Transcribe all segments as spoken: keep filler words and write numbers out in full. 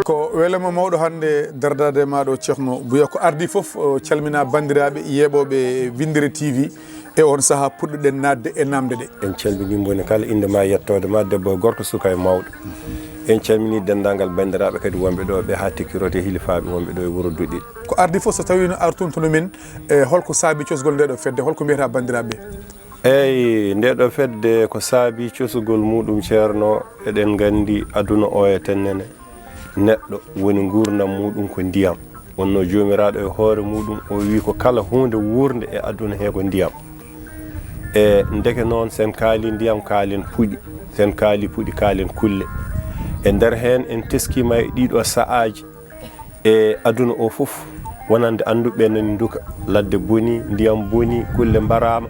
Ko welama mawɗo hannde dardaade ma ɗo, Ceerno Buya. Ko ardi fof, o calmina banndiraaɓe yeeɓooɓe Winndere T V e on sahaa puɗɗuɗen naatde e naamnde ɗe. En calminii moni kala, innde ma, yettoode ma, debbo e gorko, suka e mawɗo. En calminii denndaangal banndiraaɓe kadi wonɓe ɗo ɓe, haa tekkiroto e hilifaaɓe wonɓe ɗo e wuro Duɗe. Ko ardi fof, so tawiino artuntono min, e holko saabi cosgol nde ɗo fedde, holko mbiyata banndiraaɓe? Eyi, nde ɗo fedde ko saabi cosugol muɗum, Ceerno, eɗen nganndi aduna o e tennene, neɗɗo woni nguurndam muɗum ko ndiyam. Wonno Joomiraaɗo e hoore muɗum, o wi ko kala huunde wuurnde e aduna he ko ndiyam. E ndeke noon, sen kaali ndiyam, kaalen puɗi, sen kaali puɗi, kaalen kulle. E nder heen, en teskiima e ɗiɗo sa'aaji, e aduna o fof, wonande annduɓe nani nduka, ladde boni, ndiyam boni, kulle mbaraama,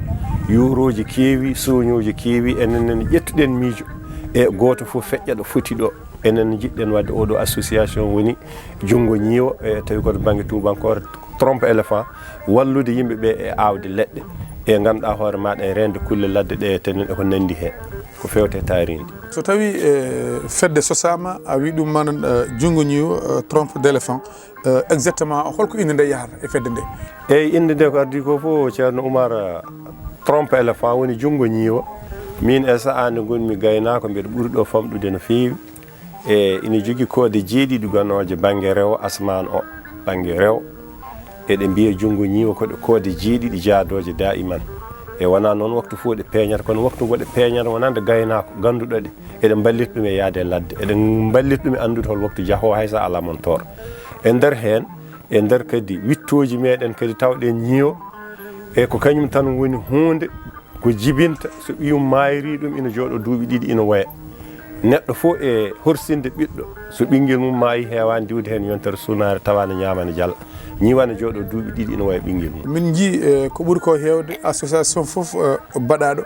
yuurooji keewi, sooñooji keewi, enen nani ƴettuɗen miijo, e gooto fof feƴƴa ɗo foti ɗo. Enen njiɗɗen waɗde oɗo association woni Junngo Ñiiwa, e tawi ko to bannge tuubankoore, Trompe Éléphant, wallude yimɓe ɓe e aawde leɗɗe, e ngannduɗaa hoore maaɗa e reende kulle ladde ɗe e tenen e ko nanndi heen, ko feewte taariindi. So tawi, e, fedde sosaama, a wi ɗum manan, e, Junngo Ñiiwa, e, Trompe d'éléphant, e, exactement holko innde nde yahata e fedde nde? Eyi, innde nde ko ardi ko fof, Ceerno Oumar, e, Trompe Éléphant woni Junngo Ñiiwa. Min e sa'aa nde ngonmi gaynaako, mbeɗa ɓuri ɗo famɗude no feewi. E ina jogii koode jeeɗiɗi gonooje bannge rewo asmaan o, bannge rewo. Eɗe mbiya Junngo Ñiiwa ko ɗe koode jeeɗiɗi jaadooje daa'iman. E wonaa noon waktu fof ɗe peeñata, kono waktu mbo ɗe peeñata wonande gaynaako gannduɗo ɗe. Eɗe mballita ɗum e yahde e ladde. Eɗe mballita ɗum e anndude hol waktu jahoowo hay so alaa montoor. E nder heen, e nder kadi wiɗtooji meɗen kadi tawɗen ñiiwa. E ko kañum tan woni huunde ko jibinta, so ɓiyum maayri ɗum ina jooɗo duuɓi ɗiɗi ina woya. Neɗɗo fof e horsinde ɓiɗɗo, so ɓinngel mum maayi heewaani diwde heen yontere sunaare tawa ne ñaama ne jala. Ñiiwa ne jooɗo duuɓi ɗiɗi ina woya ɓinngel mum. Min njii, e, ko ɓuri ko heewde association fof, e, baɗaaɗo,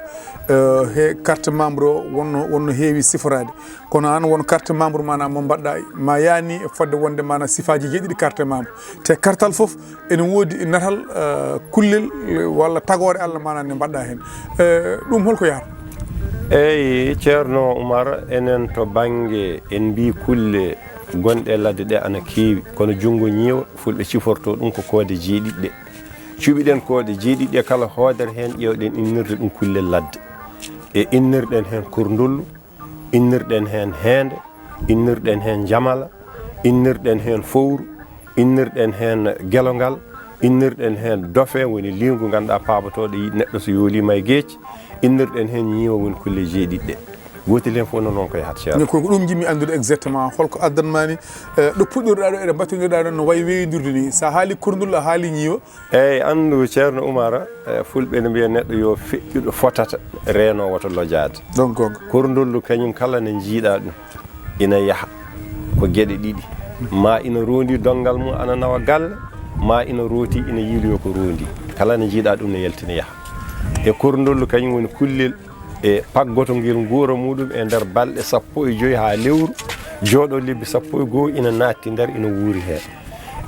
e, he carte membre o wonno, wonno heewi siforaade. Kono aan won carte membre maanaam mo mbaɗɗa ma yaani e fodde wonde maanaam sifaaji jeeɗiɗi carte membre. Te kartal fof ene woodi natal, eh, kullel, eh, walla tagoore Allah maanaam nde mbaɗɗa heen. Eh, ɗum holko yahata? Eyi, Ceerno Oumar, enen to bannge en mbii kulle gonɗe e ladde ɗe ana keewi, kono Junngo Ñiiwa, fulɓe ciforto ɗum ko koode jeeɗiɗi ɗe. Cuɓiɗen koode jeeɗiɗi ɗe, kala hoodere heen ƴeewɗen innirde ɗum kullel ladde. E innirɗen heen kurndullu, innirɗen heen heende, innirɗen heen jamala, innirɗen heen fowru, innirɗen heen gelongal, innirɗen heen dofe, woni liingu ngannduɗaa paabotooɗo yi-, neɗɗo so yooliima e geec, innirɗen heen ñiiwa, woni kulle jeeɗiɗi ɗe. Gootel heen fof noon ko yahata, Ceerno. Ko, ko ɗum njiɗmi anndude exactement, holko addanmaani, eh, ɗo puɗɗorɗaa ɗo, eɗe mbattondirɗaa ɗo no wayi weyndirde ni. So a haali kurndullu, a haali ñiiwa, Eyi, anndu Ceerno Oumar, e, fulɓe ne mbiya neɗɗo yo feƴƴuɗo fotata, reeno woto lojaade. Ɗon goonga. Kurndullu kañum kala ne njiiɗa ɗum, ina yaha ko geɗe ɗiɗi. Ma ina roondi donngal mum ana nawa galle, ma ina rooti ina yiiloyo ko roondi. Kala ne njiiɗa ɗum ne yaltina yaha. E kurndullu kañum woni kullel e paggoto ngel nguura muɗum e nder balɗe sappo e joy haa lewru, jooɗo lebbi sappo e goo ina naatti nder ina wuuri heen.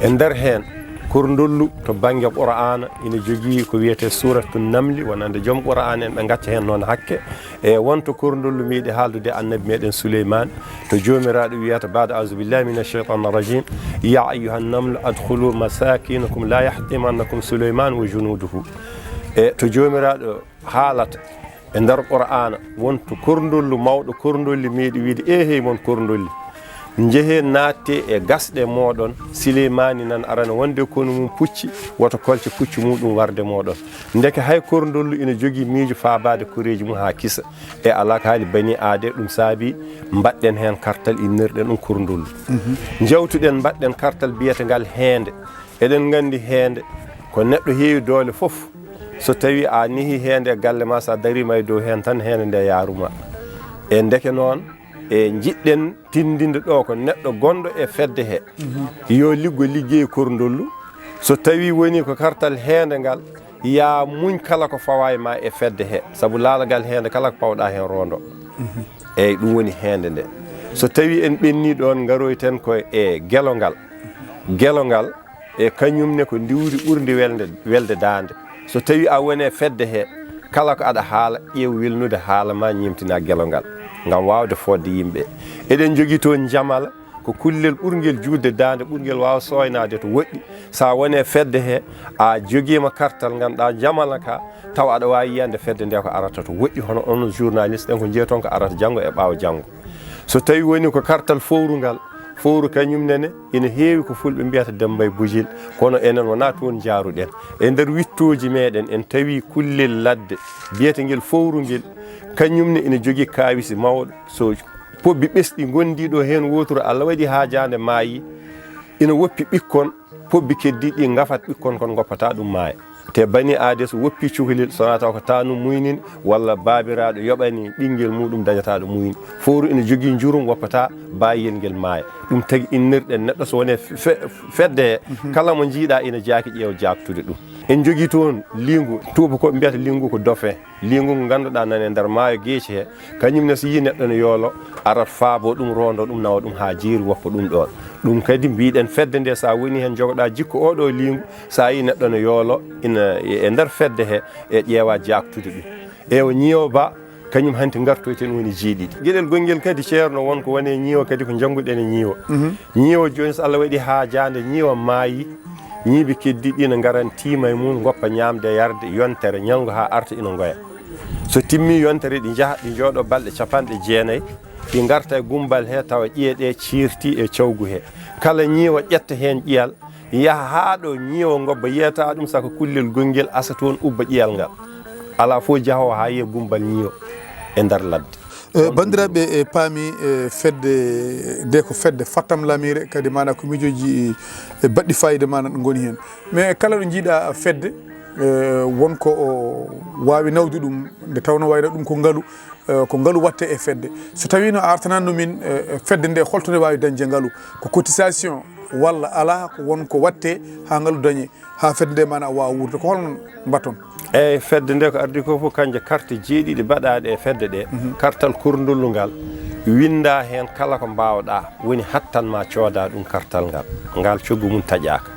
E nder heen, kurndollu to bannge Qur'aana ina jogii ko wiyetee Suuratu Namli, wonande joom Qur'aana en ɓe ngacca heen noon hakke. E wonto kurndollu meeɗi haaldude Annabi meɗen Suleymaan, to Joomiraaɗo wiyata, baada auzu billahi mina shaytaani rajim, ya ayyuha namlu adkhulu masakinakum la yahtimannakum Suleymaan wa junuduhu. E to Joomiraaɗo haalata e nder Qur'aana, wonto kurndollu mawɗo kurndolli meeɗi wiide, "Eehey mon kurndolli, njehee naattee e gasɗe mooɗon, Sileymaani nan arana wonde konu mum pucci, woto kolce pucci muɗum warde mooɗon." Ndeke hay kurndollu ina jogii miijo faabaade koreeji mum haa kisa. E alaa ko haali bani aade, ɗum saabi mbaɗɗen heen kartal innirɗen ɗum kurndollu. Njawtuɗen mbaɗɗen kartal biyetengal heende. Eɗen nganndi heende ko neɗɗo heewi doole fof, so tawi a nehi heende e galle ma, so a dariima e dow heen tan, heende nde yaaruma. E ndeke noon, e njiɗɗen tinndinde ɗo ko neɗɗo gonɗo e fedde he, yo liggo liggey korndollu. So tawi woni ko kartal heende ngal, ya muñ kala ko fawa e ma e fedde he, sabu laalagal heende kala ko pawɗa heen rondo. Eyyi, ɗum woni heende nde. So tawi en ɓenni ɗoon, ngaroyten ko e gelongal. Gelongal, e kañum ne ko ndiwri ɓurndi welde, welde daande. So tawi a wone fedde he, kala ko aɗa haala, ƴeew welnude haala ma, ñeemtina gelo ngal, ngam waawde fodde yimɓe. Eɗen njogii toon jamala, ko kullel ɓurngel juutde daande, ɓurngel waawa sooynaade to woɗɗi. So a woni e fedde he, a jogiima kartal, ngannduɗaa jamala ka, tawa aɗa waawi yiyande fedde nde ko arata to woɗɗi, hono onon journaliste ɓen ko njeeton ko arata janngo e ɓaawo janngo. So tawi woni ko kartal fowru ngal, fowru kañum nene ina heewi ko fulɓe mbiyata Demba e Bujil, kono enen wonaa toon njaaruɗen. E nder wittooji meɗen, en tawi kullel ladde biyetengel fowru ngel, kañum ne ina jogii kaawisi mawɗo. So pobbi ɓesɗi ngonndi ɗo heen wooturu, Allah waɗi haajaande maayi, ina woppi ɓikkon, pobbi keddiiɗi ngafat ɓikkon kon, ngoppata ɗum maaya. Te bani aade so woppi cukalel, so wonaa taw ko taanum muynin walla baabiraaɗo yoɓani ɓinngel muɗum dañata ɗo muyni. Fowru ina jogii njurum, woppata baayel ngel maaya. Ɗum tagi innirɗen neɗɗo so woni e fe-, fedde he, kala mo njiiɗa ina jaaki, ƴeew jaaktude ɗum. En njogii toon liingu, tuubakooɓe mbiyata liingu ko dauphin. Liingu ngu ngannduɗaa nana e nder maayo geeci he, kañum ne so yii neɗɗo no yoolo, arat faabo ɗum, roondo ɗum, nawa ɗum haa jeeri, woppa ɗum ɗoon. Ɗum kadi mbiɗen fedde nde, so a woni heen, jogoɗaa jikku oo ɗoo liingu, so a yii neɗɗo no yoolo ina e nder fedde he, e ƴeewa jaaktude ɗum. E o ñiiwa ba, kañum hanti ngartoyten woni jeeɗiɗi. Geɗel gonngel kadi, ceerno, won ko woni e ñiiwa kadi ko njannguɗen e ñiiwa. Ñiiwa jooni, so Allah waɗi haajaande ñiiwa maayi, ñiibi keddiiɗi ɗi ne ngaran tiima e mum, ngoppa ñaamde e yarde, yontere, ñalngu haa arta ina ngoya. So timmi yontere, ɗi njaha, ɗi njooɗo balɗe capanɗe jeenayi, ɗi ngarta e gummbal he, tawa ƴiye ɗe ciirti e cawgu he. Kala ñiiwa ƴetta heen ƴiyal, yaha haa ɗo ñiiwa ngobba yiyata ɗum, saka kullel gonngel asa toon, ubba ƴiyal ngal. Alaa fof jahoowo haa yiya gummbal ñiiwa e nder ladde. Eh, banndiraaɓe, e paami, eh, fedde nde ko fedde Fattam Lamiire, kadi maana ko miijooji, eh, baɗɗi faayiida maana ɗo ngoni heen. Mais kala ɗo njiiɗa fedde, eh, won ko o waawi nawde ɗum, nde tawnoo wayno ɗum ko ngalu, eh, ko ngalu watte e fedde. So tawiino a artanano min, eh, fedde nde, holto nde waawi dañde ngalu? Ko cotisation walla alaa, ko won ko watte haa ngalu dañe? Haa fedde nde maana waawa wuurde, ko holno mbaɗton? Eyi, fedde nde ko ardi ko fof, kanje carte jeeɗiɗi baɗaaɗe e fedde ɗe, kartal kurndullu ngal, winnda heen kala ko mbaawɗa, woni hattan ma cooda ɗum kartal ngal, ngal coggu mum taƴaaka.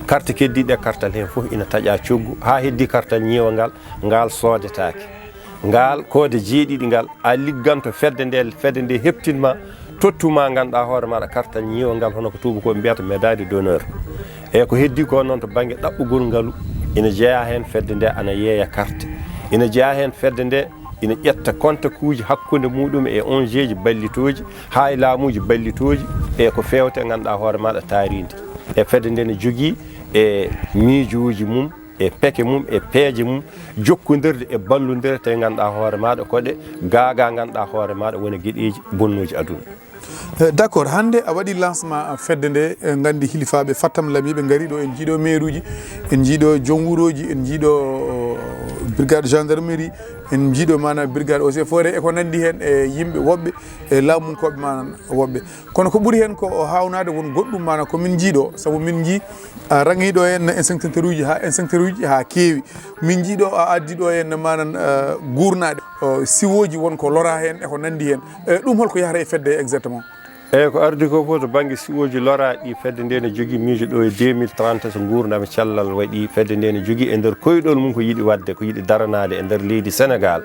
Carte keddiiɗe kartal heen fof ina taƴa coggu, haa heddi kartal ñiiwa ngal, ngal soodetaake. Ngal koode jeeɗiɗi ngal, a ligganto fedde nde, fedde nde heptin ma, tottu ma, ngannduɗaa hoore maaɗa kartal ñiiwa ngal, hono ko tuubakooɓe mbiyata médaille d'honneur. E ko heddi ko noon to bannge ɗaɓɓugol ngalu, ina jeyaa heen fedde nde ana yeeya carte. Ina jeyaa heen fedde nde ina ƴetta kontakuuji hakkunde muɗum e O N G ji ballitooji, haa e laamuuji ballitooji, e ko feewte, ngannduɗaa hoore maaɗa taariindi. E fedde nde ne jogii e miijooji mum, e peke mum, e peeje mum, jokkondirde e ballondiral, tawi ngannduɗaa hoore maaɗa ko ɗe gaagaa, ngannduɗaa hoore maaɗa wona geɗeeji bonnooji aduna. Eh, d'accord, hannde a waɗi lancement, eh, fedde nde, eh, nganndi hilifaaɓe Fattam Lamiiɓe ngari ɗo, en njiiɗo maire uji, en njiiɗo joom wuurooji, en njiiɗo, oh, brigade gendarmerie, en njiiɗo maana brigade eaux et forêts e ko nanndi heen, e yimɓe woɓɓe, e laamunkooɓe maana woɓɓe. Kono ko ɓuri heen ko o haawnaade won goɗɗum maana ko min njiiɗo, sabu min njii a raŋii ɗo heen inspecteur uji haa, inspecteur uji haa keewi. Min njii ɗo a addi ɗo heen maana, eh, guurnaaɗe, oh, siwooji won ko lora heen e ko nanndi heen. Eh, ɗum holko yahata e fedde exactement? Eyi, ko ardi ko fof to bannge siwooji loraaɗi, fedde nde ne jogii miijo ɗo e deux mille trente, so nguurndam e cellal waɗi, fedde nde ne jogii e nder koyɗol mum ko yiɗi waɗde, ko yiɗi daranaade e nder leydi Senegaal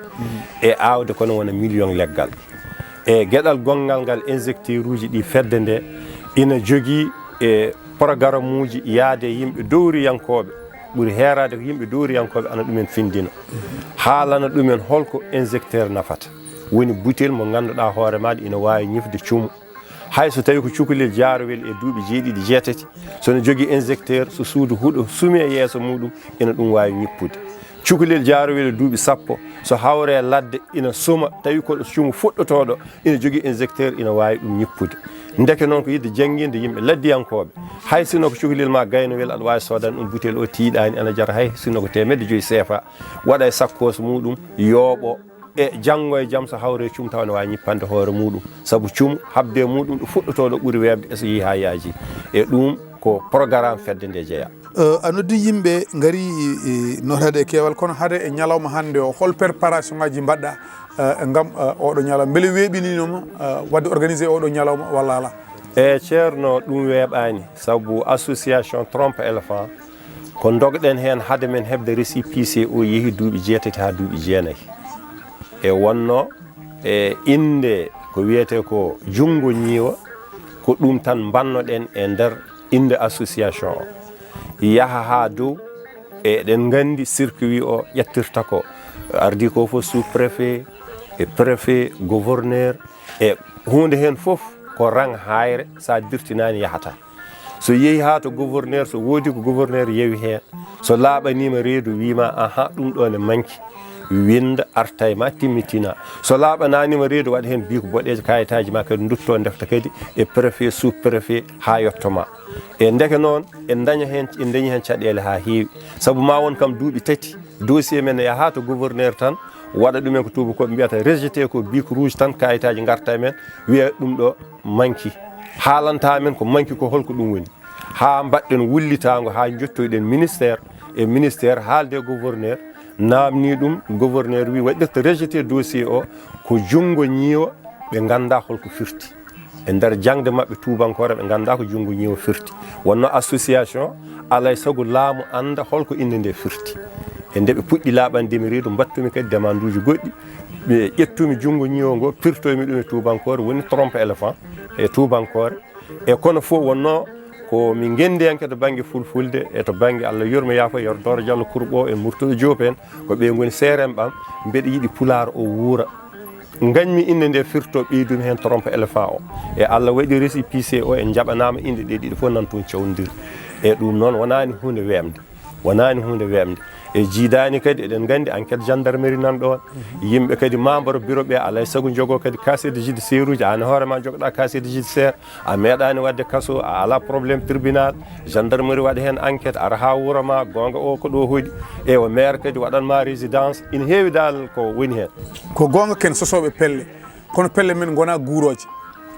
e aawde kono wona million leggal. E geɗal gonngal ngal, injecteur uji ɗi fedde nde ina jogii e programme uji yaade e yimɓe dowriyankooɓe, ɓuri heeraade ko yimɓe dowriyankooɓe ana ɗumen findina, haalana ɗumen holko injecteur nafata. Woni butel mo ngannduɗaa hoore maaɗa ina waawi ñifde cumu. Hay so tawi ko cukalel jaarowel e duuɓi jeeɗiɗi, jeetati, so no jogii injecteur, so suudu huɗo sumi e yeeso muɗum, ina ɗum waawi ñippude. Cukalel jaarowel e duuɓi sappo, so hawre ladde ina suma, tawi ko cumu fuɗɗotooɗo, ina jogii injecteur, ina waawi ɗum ñippude. Ndeke noon ko yiɗde jannginde yimɓe laddiyankooɓe. Hay sinno ko cukalel ma gaynowel, aɗa waawi soodande ɗum butel o tiiɗaani, ana jara hay sinno ko teemedde joyi seefa, waɗa e sakkoos muɗum, yooɓo, e janngo e jam so hawre cum tawa ne waawi ñippande hoore muɗum, sabu cum habde muɗum ɗo fuɗɗotoo ɗo ɓuri weeɓde e so yehi haa yaaji. E ɗum ko programme fedde nde jeyaa. Eh, a noddi yimɓe ngari, eh, nootaade e keewal, kono hade e ñalawma hannde o, hol préparation ngaji mbaɗɗa, eh, ngam, eh, oɗo ñalawma? Mbele weeɓininooma, eh, waɗde organisé oɗo ñalawma walla alaa? E ceerno, ɗum weeɓaani, sabu association Trompe Éléphant Ko ndogɗen heen hade men heɓde récépissé o yehi duuɓi jeetati haa duuɓi jeenayi. E wonno e innde ko wiyetee ko junngo ñiiwa, ko ɗum tan mbannoɗen e nder innde association o. Yaha haa dow, e eɗen nganndi circuit o ƴettirta ko ardii ko fof sous-préfet, e préfet, gouverneur, e huunde heen fof ko rang haayre, so a dirtinaani yahataa. So yehi haa to gouverneur, so woodi ko gouverneur yewi heen, so laaɓaniima reedu wiima aha ɗum ɗo ne manki, winnda arta e ma timmitina. So laaɓanaaniima reedu waɗa heen biik boɗeejo kayitaaji ma kadi ndutto ndefta kadi e préfet, sous-préfet haa yetto ma. E ndeke noon en daña heen, en dañi heen caɗeele haa heewi. Sabu ma won kam duuɓi tati, dossier men ne yaha to gouverneur tan, waɗa ɗumen ko tuubakooɓe mbiyata rejeté ko bic rouge tan, kayitaaji ngarta e men, wiya ɗum ɗo manki. Haalanta men ko manki ko holko ɗum woni. Haa mbaɗɗen wullitaango, haa njottoyɗen ministère, e ministère haalde e gouverneur, naamni ɗum, gouverneur wi waɗirta rejeté dossier o ko junngo ñiiwa, ɓe ngannda holko firti. E nder jaŋde maɓɓe tuubankoore, ɓe ngannda ko junngo ñiiwa firti. Wonno association, alay sago laamu annda holko innde nde firti. E nde ɓe puɗɗi laaɓande mi reedu, mbattumi kadi demanduuji goɗɗi. Ɓe ƴettumi junngo ñiiwa ngo, pirtoymi ɗum e tuubankoore, woni trompe éléphant e tuubankoore. E kono fof wonno ko mi ngenndiyanke to bannge fulfulde e to bannge, Allah yurmo yaafo, Yero Dooro Jallo Kurɓo e Murtuɗo Joob en, ko ɓe ngoni seeremɓe am, mbeɗa yiɗi pulaar o wuura. Ngañmi innde nde firto, ɓeydumi heen trompe éléphant o. E Allah waɗi récépissé o, en njaɓanaama inɗe ɗe ɗiɗi fof nan toon cawndiri. E ɗum noon wonaani huunde weemde. Wonaani huunde weemde. E jiidaani kadi, eɗen nganndi enquête gendarmerie nan ɗoon. Yimɓe kadi membre bureau ɓe alay sago njogoo kadi casier de judiciaire uji. Aan e hoore ma njogɗa casier de judiciaire. A meeɗaani waɗde kaso, a alaa problème tribunal. Gendarmerie waɗa heen enquête, ara haa wuro ma, goonga o ko ɗo hoɗi. Eywa, maire kadi waɗan ma résidence. Ina heewi dal ko woni heen. Ko goonga ken sosooɓe pelle, kono pelle men ngonaa guurooje.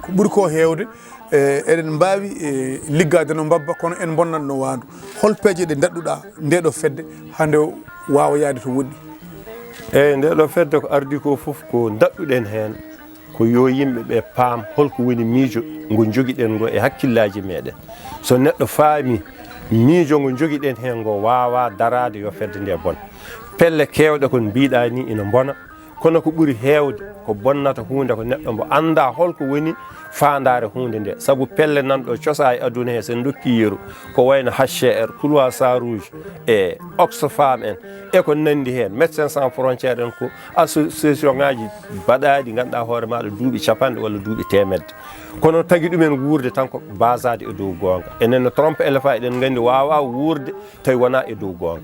Ko ɓuri ko heewde, e, eɗen mbaawi, e, liggaade no mbabba, kono en mbonnat no waandu. Hol peeje ɗe ndaɗɗuɗa nde ɗo fedde haa nde waawa yahde to woɗɗi? Eyi, nde ɗo fedde ko ardii ko fof ko ndaɗɗuɗen heen, ko yo yimɓe ɓe paam holko woni miijo ngo njogiɗen ngo e hakkillaaji meɗen. So neɗɗo faami miijo ngo njogiɗen heen ngo, waawa daraade yo fedde nde bon. Pelle keewɗe kon mbiɗa ni ina mbona, kono ko ɓuri heewde ko bonnata huunde ko neɗɗo mbo annda holko woni faandaare huunde nde. Sabu pelle nan ɗo cosa e aduna he, sen dokki yeru, ko wayno H C R, Croissant Rouge, e Oxfam en, e ko nandi heen, Médecins Sans Frontières en, ko association ngaji baɗaɗi ngannduɗaa hoore maɗa duuɓi capanɗe walla duuɓi teemedde. Kono tagi ɗumen wuurde tan ko basaade e dow goonga. Enen no trompe éléphant, eɗen nganndi waawa wuurde tawi wonaa e dow goonga.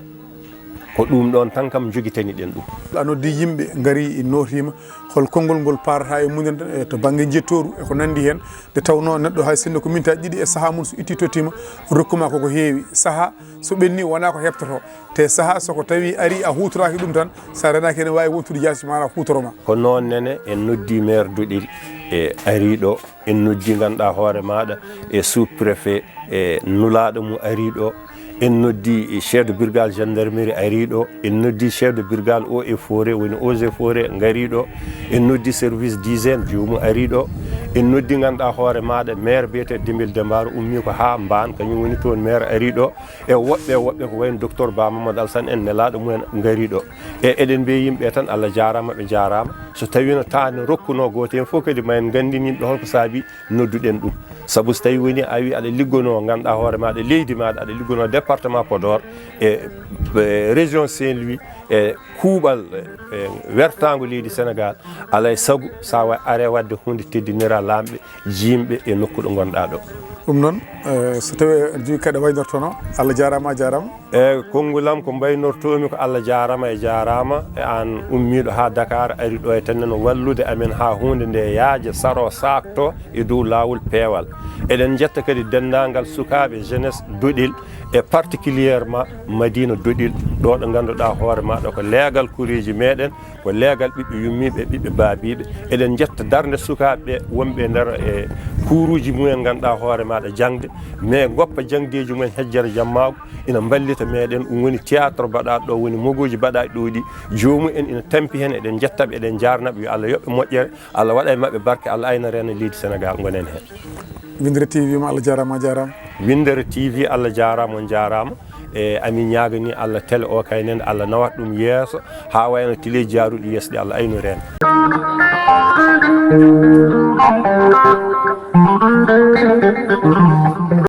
Ko ɗum ɗoon tan kam njogitani ɗen ɗum. A noddi yimɓe, ngari, nootiima. Hol konngol ngol paarata e mumen, e to bannge njettooru e ko nanndi heen? Nde tawnoo neɗɗo hay sinno ko mintaaji ɗiɗi e sahaa mum, so itti tottiima, rokkuma koko heewi. Sahaa so ɓenni wonaa ko heɓtotoo. Te sahaa so ko tawi ari a huutoraaki ɗum tan, so a renaaki ene waawi wontude jaasi ma, huutoro ma. Ko noon nene en noddi maire Doɗel e ari ɗo. En noddi ngannduɗaa hoore maaɗa e sous-préfet e nulaaɗo mum arii ɗo. En noddi chef de brigade gendarmerie arii ɗo. En noddi chef de brigade eaux et forêt, woni eaux et forêt, ngarii ɗo. En noddi service d'hygiène, joomum arii ɗo. En noddi ngannduɗaa hoore maaɗa maire biyetee Demel Dembaaro, ummii ko haa Mbaan, kañum woni toon maire arii ɗo. E woɓɓe, woɓɓe ko wayno docteur Ba Mamadou Alassane en, nelaaɗo mumen ngarii ɗo. E eɗen mbiya yimɓe tan, Allah jaaraama, ɓe njaaraama. So tawiino taa ne rokkunoo gooto heen fof kadi, ma en nganndin yimɓe holko saabi nodduɗen ɗum. Sabu so tawi woni a wi aɗa liggonoo, ngannduɗaa hoore maaɗa leydi maaɗa, aɗa liggonoo département Podor e, e région Saint-Louis e kuuɓal, e, e wertaango leydi Sénégal, alay sago so a wa-, are waɗde huunde teddinira laamɓe, jiimɓe e nokku ɗo ngonɗaa ɗo. Ɗum noon, e, so tawi aɗa jogii kadi waynortono, Allah jaaraama, a jaaraama. E konngol am ko mbaynortoomi ko Allah jaaraama e jaaraama e aan ummiiɗo haa Dakar, ari ɗo e Tenneno wallude amen haa huunde nde yaaja, saro, saakto e dow laawol peewal. Eɗen njetta kadi denndaangal sukaaɓe jeunesse Doɗel e particulièrement Madina Doɗel, ɗo ɗo ngannduɗaa hoore maaɗa ko leegal koreeji meɗen, ko leegal ɓiɓɓe yummiiɓe, ɓiɓɓe baabiiɓe. Eɗen njetta darnde sukaaɓe ɓe wonɓe e nder e kuuruuji mumen ngannduɗaa hoore maaɗa jaŋde, mais ngoppa jaŋdeeji mumen hejjere jammaago, ina mballita meɗen. Ɗum woni théâtre baɗaaɗo ɗo, woni mogooji baɗaaɗi ɗo ɗi. Joomum en ina tampi heen, eɗen njettaɓe, eɗen njaarnaɓe, yo Allah yoɓɓe moƴƴere, Allah waɗa e maɓɓe barke, Allah ayna reena leydi Sénégal, ngonen heen. Winndere T V ma Allah jaaraama, a jaaraama. Winndere T V Allah jaaraama, on njaaraama. E amin ñaagani Allah tele o kay nen Allah nawat ɗum yeeso haa wayno tele jaaruɗi yeeso ɗi Allah ayno reen.